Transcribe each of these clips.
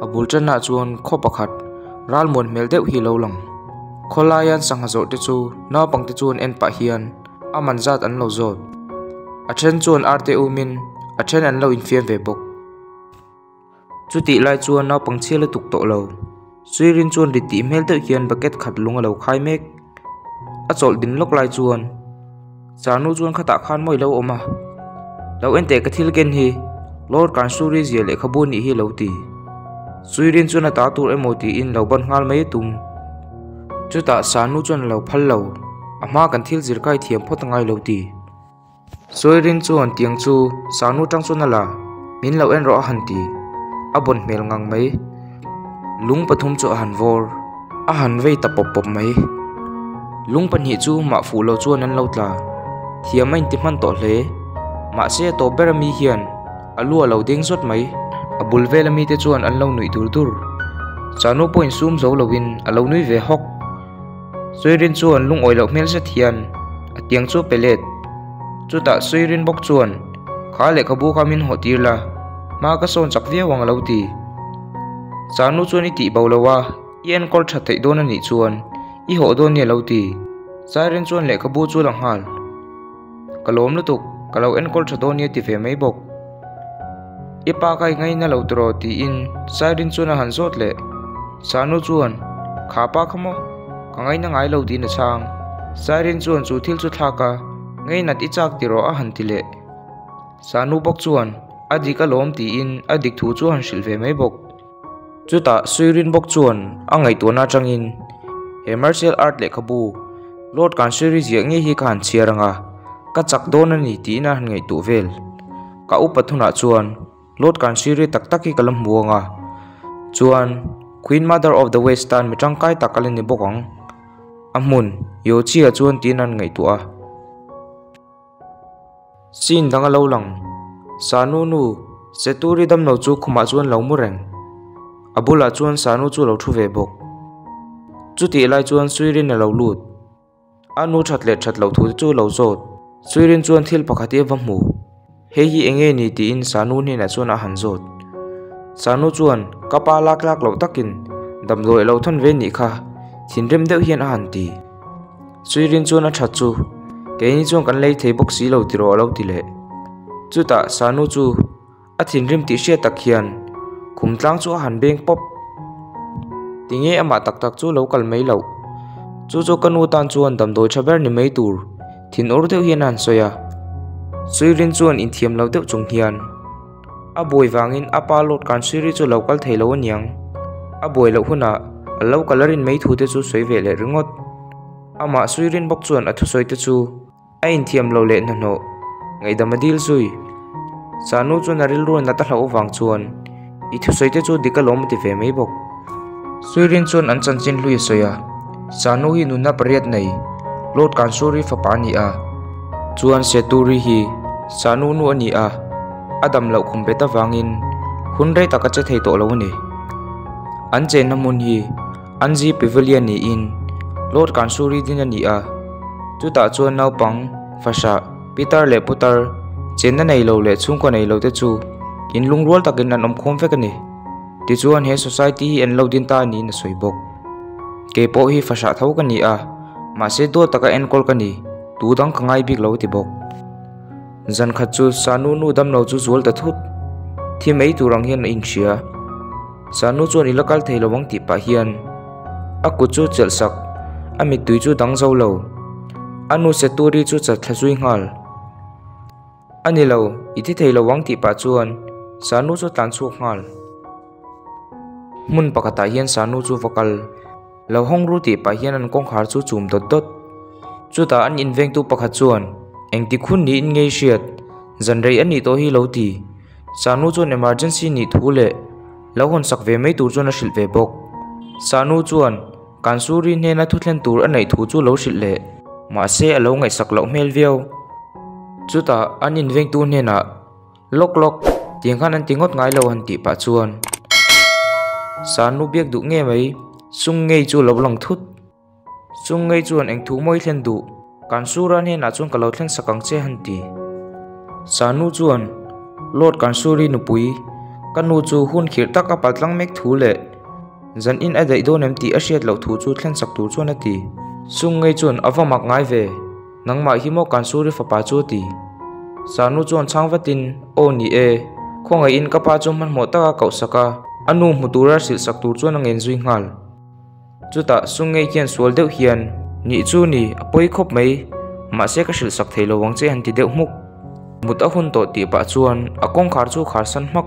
A bul tanah chuan khaw pakhat ralmuan hmel deuh hi a lo lang khawlaia an sangha zawrh te chu naupang te chuan en pah hian a man zat an lo zawt a then chuan ar te um in a then an lo infiam ve bawk. Chutih lai chuan naupang chhia lutuk tawh lo Suirin chuan rit tih hmel deuh hian bucket khat lung a lo khai mek. A chawlh din lawk lai chuan Sanu chuan khatah khan mawi lo awm a, Lo en teh ka thil ken hi Lord Kansuri zia lehkhabu nih hi lo ti. Suirin chuan a ta tur emaw tiin lo ban nghal mai a tum. Chutah Sanu chuan a lo phal lo, A hma kan thil zir kai thiam phawt a ngai lo ti. Sawirin chuan tiang chu Sanu tang chuan a la, min lo en rawh a han ti. A bawn hmel ngang mai. Lung pathum chu a han vawr, a han vei ta pawp pawp mai. Lung pahnih chu mah fuh lo chuan an lo tla. Thiam a inti hman tawh hle. Mahse a tawp ber ami hian a lu a lo deng zawt mai. A bul vel ami te chuan an lo nuih dur dur. Sanu pawh insum zo loin a lo nui ve hawk. Suirin chuan lungawi loh hmel zet hian a tiang chu a pe let. Chutah Suirin bawk chuan, Kha lehkhabu kha min hawh tir la, hma ka sawn chak viau ang a lo ti. Sanu chuan i tih bo lo a, i enkawl tha theih dawn a nih chuan i hawh dawn nia lo ti. Sairin chuan lehkhabu chu la nghal. Ka lawm lutuk, ka lo enkawl tha dawn nia ti ve mai bawk. I pa kha i ngaina lo tiraw tiin Sairin chuan a han zawt leh. Sanu chuan, Kha pa kha maw? Ka ngaina ngai lo tiin a chhang. Sairin chuan chu thil chu thlak a, Ngainat i chak tiraw a han ti leh. Sanu bawk chuan, A dik alawm tiin a dik thu chu a han hrilh ve mai bawk. Chutah Suirin bawk chuan a ngaihtuahna atangin he martial art lehkhabu Lord Kansuri ziah ngei hi ka han chhiar ang a, ka chak dawn a ni tiin a han ngaihtuah vel. Ka upa thunah chuan Lord Kansuri tak tak hi ka la hmu ang a, chuan Queen Mother of the West tan mi tangkai tak a la ni bawk ang. A hmun, Yochi-a chuan tiin a han ngaihtuah a. Scene dang a lo lang. Sanu nu, Seturi damlo chu khumah chuan lo mu reng. A bulah chuan Sanu chu a lo thu ve bawk. Chutih lai chuan Suirin a lo lut. A nu that leh that loh thu te chu a lo zawt. Suirin chuan thil pakhat hi a va hmu. Hei hi eng nge ni tiin Sanu hnenah chuan a han zawt. Sanu chuan, Ka pa lak tlak loh takin damdawi a lo thawn ve nih kha, thinrim deuh hian a han ti. Suirin chuan a that chu, Keini chuan kan lei thei bawk si lo tiraw a lo ti leh. Chutah Sanu chu a thinrim tih hriat tak hian khum tlang chu a han beng pawp. Tinge amah tak tak chu lo kal mai loh. Chu chu ka nu tan chuan damdawi tha ber ni mai tur thin ur deuh hian a han sawi a. Suirin chuan inthiam lo deuh chung hian a buai vangin a pa Lord Kansiri chu lo kal thei lo aniang. A buai loh hunah a lo kal a rin mai thu te chu sawi ve leh ringawt. Amah Suirin bawk chuan a thusawi te chu a inthiam lo leh hnahnawh ngaihdam a dil zui. Sanu chuan a rilru nat a hlauh avang chuan i thusawi te chu dik alawm a ti ve mai bawk. Suirin chuan an chanchin hlui a sawi a, Sanu hi nunna pariat nei Lord Kansuri fapa a ni a, chuan Seturi hi Sanu nu a ni a, a dam loh khum bet avangin hun rei tak a che thei tawh lo a ni. An chenna hmun hi Anji Pavilion niin Lord Kansuri din a ni a, chutah chuan naupang, fahrah, pitar leh putar, chenna nei lo leh chhungkaw nei lo te chu inlungrual takin an awm khawm vek a ni. Tichuan he society hi an lo din ta niin a sawi bawk. Kei pawh hi fahrah tho ka ni a, mahse duat taka enkawl ka ni, tu dang ka ngai bik lo a ti bawk. Zan khat chu Sanu nu damlo chu zual ta thut, thi mai tur ang hian a inhria. Sanu chuan i la kal thei lo ang tih pah hian a kut chu chelh sak, a mittui chu dang zo lo. A nu Seturi chu chat thla zui nghal. A ni lo, i thi thei lo ang tih pah chuan Sanu chu tlan chhuak nghal. Hmun pakhatah hian Sanu chu va kal. Lo hawng ru tih pah hian an kawngkhar chu chum dawt dawt. Chutah an invengtu pakhat chuan, Engtik hun niin ngei hriat, zan rei a nih tawh hi lo ti. Sanu chuan emergency nih thu leh lo hawn sak ve mai tur chuan a hrilh ve bawk. Sanu chuan Kansuri hnena thuthlen tur a neih thu chu lo hrilh leh. Mahse a lo ngaihsak loh hmel viau. Chutah an invengtu hnenah. Lawk lawk, tiang khan an ti ngawt ngai lo han tih pah chuan Sanu biak duh nge mai, sung ngei chu lo lang thut. Sung ngei chuan eng thu mawi thlen duh, kan Sura hnenah chuan ka lo thlen sak ang che han ti. Sanu chuan, Lord Kansuri nupui, Ka nu chu hun khirh tak a paltlang mek thu leh zan in a daih dawn em tih a hriat loh thu chu thlen sak tur chuan a ti. Sungei chuan a va mak ngai ve, nangmah hi maw Kansuri fapa chu a ti. Sanu chuan chhang vatin, Aw ni e, khawngaihin ka pa chu hmanhmawh taka koh sak a, a nu hmu tura hrilh sak tur chuan a ngen zui nghal. Chutah Sungei khian sual deuh hian, Nih chu ni, a pawi khawp mai, mahse ka hrilh sak thei lo ang che han ti deuh hmuk. Mut a hun tawh tih pah chuan a kawngkhar chu khar san hmak.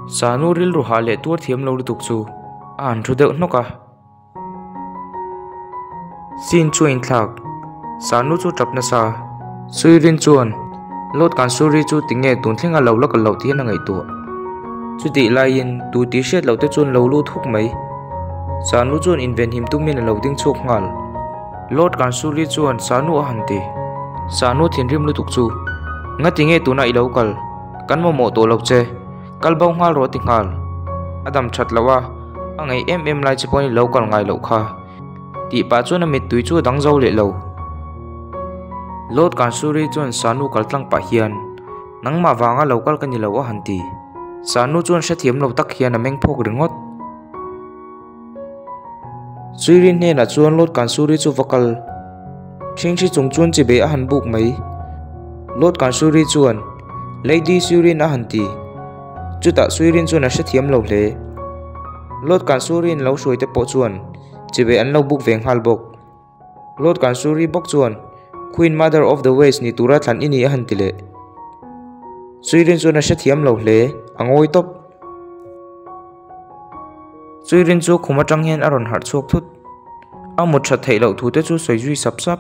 Sanu rilru hah leh tuar thiam lo lutuk chu a han thu deuh hnawk a. Scene chu a inthlak, Sanu chu tap nasa. Suirin chuan, Lord Kansuri chu tinge tun thleng a lo la kal loh tih hian a ngaihtuah. Chutih laiin tu tih hriat loh te chuan lo lut huk mai. Sanu chuan invenhim tumin a lo ding chhuak nghal. Lord Kansuri chuan Sanu a han ti. Sanu thinrim lutuk chu, Ngati nge tunah i lo kal? Kan mamawh tawh lo che. Kal bo nghal rawh a ti nghal. A dam that loh a, a ngaih em em lai che pawhin i lo kal ngai loh kha. Tih pah chuan a mittui chu a dang zo leh lo. Lord Kansuri chuan Sanu kal tlang pah hian, Nangmah vanga lo kal ka ni lo a han ti. Sanu chuan hrethiam lo tak hian a meng phawk ringawt. Suiri hnenah chuan Lord Kansuri chu va kal. Ṭhingṭhi chung chuan chibei a han buk mai. Lord Kansuri chuan, Lady Suirin a han ti. Chutah Suirin chuan a hrethiam lo hle. Lord Kansuri'n lo hruai te pawh chuan chibei an lo buk ve nghal bawk. Lord Kansuri bawk chuan, Queen Mother of the West ni tura thlan i ni a han ti leh. Suirin chuan a hrethiam lo hle, a ngawi tawp. Suirin chu khum atang hian a rawn harh chhuak thut. A mut that theih loh thu te chu sawi zui sap sap.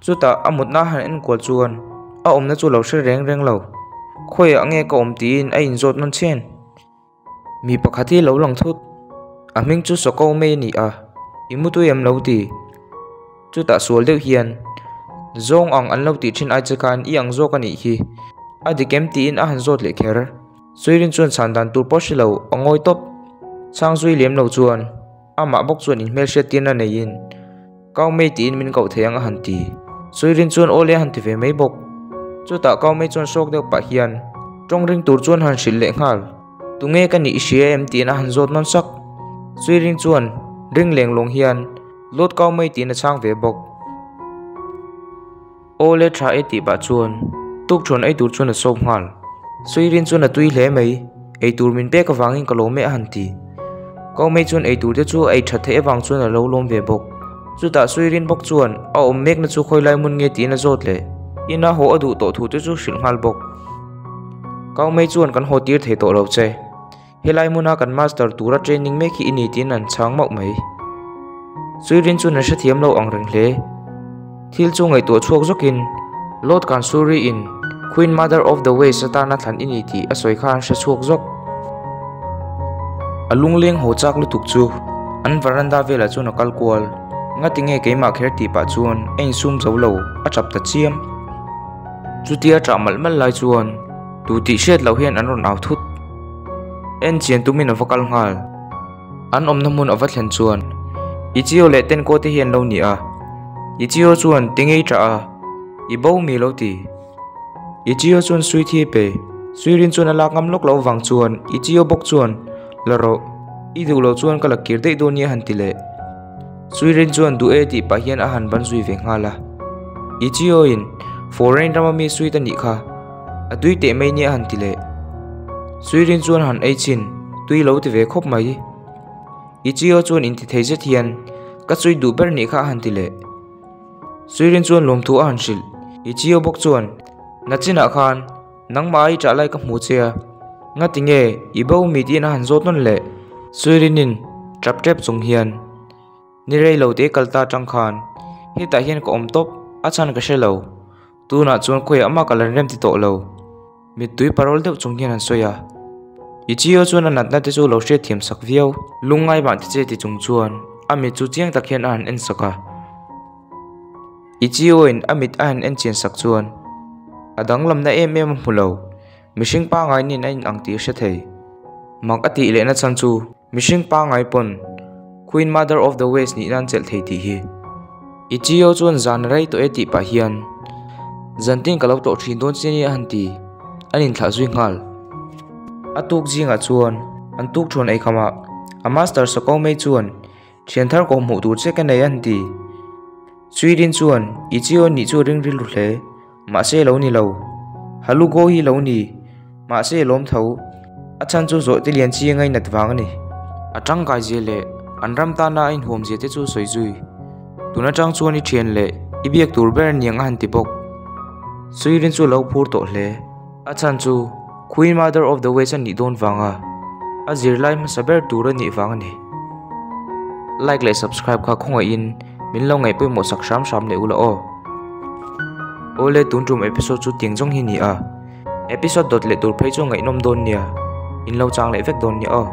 Chutah a mutna han enkual chuan a awmna chu lo hre reng reng lo. Khawiah nge ka awm tiin a inzawt nawn chhen. Mi pakhat hi lo lang thut. A hming chu Sawko mai a ni a, i mutui em lo ti. Chutah sual deuh hian, Zawng ang an lo tih thin ai che khan i ang zawk a nih hi. A dik em tiin a han zawt leh kher. Suirin chuan chhan dan tur pawh hre lo, a ngawi tawp. Chhang zui lem lo chuan amah bawk chuan inhmelhriat tirna neiin, Kau Mei tiin min koh thei ang a han ti. Suirin chuan aw le a han ti ve mai bawk. Chutah Kau Mei chuan hrawk deuh pah hian tawng ring tur chuan han hrilh leh nghal. Tunge ka nih i hria em tiin a han zawt nawn sak. Suirin chuan ring leng lawng hian Lawt Kau Mei tiin a chhang ve bawk. Aw le tha e tih pah chuan tukṭhuan ei tur chuan a sawp nghal. Suirin chuan a tui hle mai, ei tur min pek avangin ka lawm e a han ti. Kaumei chuan ei tur te chu a ei that theih avang chuan a lo lawm ve bawk. Chutah Suirin bawk chuan a awm mekna chu khawi lai hmun nge tiin a zawt leh. Ina haw a duh tawh thu te chu hrilh nghal bawk. Kaumei chuan kan haw tir thei tawh lo che. Helai hmuna kan master tura training mek hi i ni tiin an chhang mauh mai. Suirin chuan an hrethiam lo ang reng hle. Thil chu ngaihtuah chhuak zawkin Lord Kansuri in Queen Mother of the Waves atana thlan i ni tih a sawi kha an hre chhuak zawk. A lungleng haw chak lutuk chu an veranda velah chuan a kal kual. Ngati nge keimah kher tih pah chuan a insum zo lo, a tap ta chiam. Chutia tah malh malh lai chuan tu tih hriat loh hian an rawn au thut. En chian tumin a va kal nghal. An awmna hmun a va thlen chuan Ichio leh Tenko te hi an lo ni a. Ichio chuan ti ngei tah a, I bo mi lo ti. Ichio chuan sui thi a pe. Suirin chuan a lak ngam lawk loh avang chuan Ichio bawk chuan la rawh, i duh loh chuan ka la kir daih dawn nia han ti leh. Suirin chuan duh e tih pah hian a han ban zui ve nghal a. Ichio in foreign rama mi suit a nih kha. A tui teh mai nia han ti leh. Suirin chuan han ei chhin, tui lo ti ve khawp mai. Ichio chuan inti thei zet hian, Ka chui duh ber nih kha a han ti leh. Suirin chuan lawmthu a han hrilh. Ichio bawk chuan, Nachinah khan nangmah i ṭah lai ka hmu che a, ngati nge i bo mi tiin a han zawt nawn leh. Suirinin ṭap ṭep chung hian, Ni rei lo te kal ta ṭang khan hetah hian ka awm tawp, a chhan ka hre lo. Tunah chuan khawiah mah ka lan rem ti tawh lo. Mittui parawl deuh chung hian an sawi a. Ichio chuan a natna te chu lo hriatthiam sak viau. Lungngai mah ti che ti chung chuan a mit chu chiang tak hian a han en sak a. Ichio in a mit a han en chian sak chuan a danglamna em em a hmu lo. Mihring pangngai nen a inang tih a hre thei. Mak a tih lehna chhan chu mihring pangngai pawn Queen Mother of the West nih nan chelh thei tih hi. Ichio chuan zan a rei tawh e tih pah hian zantin ka lo tlawh thin dawn che nia a han ti. An inthlah zui nghal. A tuk zingah chuan an tuk thuan ei khamah a master Sakomei chuan thian thar kawh hmuh tur che ka nei a han ti. Suirin chuan Ichio nih chu a ring rilru hle. Mahse lo ni lo. Halugo hi lo ni. Mahse lawm tho. A chhan chu zawh te lian chi a ngainat vang a ni. A tangkai zia leh an ram tana a inhuam zia te chu sawi zui. Tun atang chuan i thian leh i biak tur ber aniang a han ti bawk. Suirin chu a lo phur tawh hle. A chhan chu Queen Mother of the West a nih dawn vanga a zirlai hmasa ber tur a nih vang a ni. Like leh subscribe kha khawngaihin min lo ngaih pawimawh sak hram hram leh ula aw. Awle tun tum episode chu tiang zawng hi ni a, episode dawt leh tur phei chu ngaihnawm dawn nia, in lo chang leh vek dawn nia aw.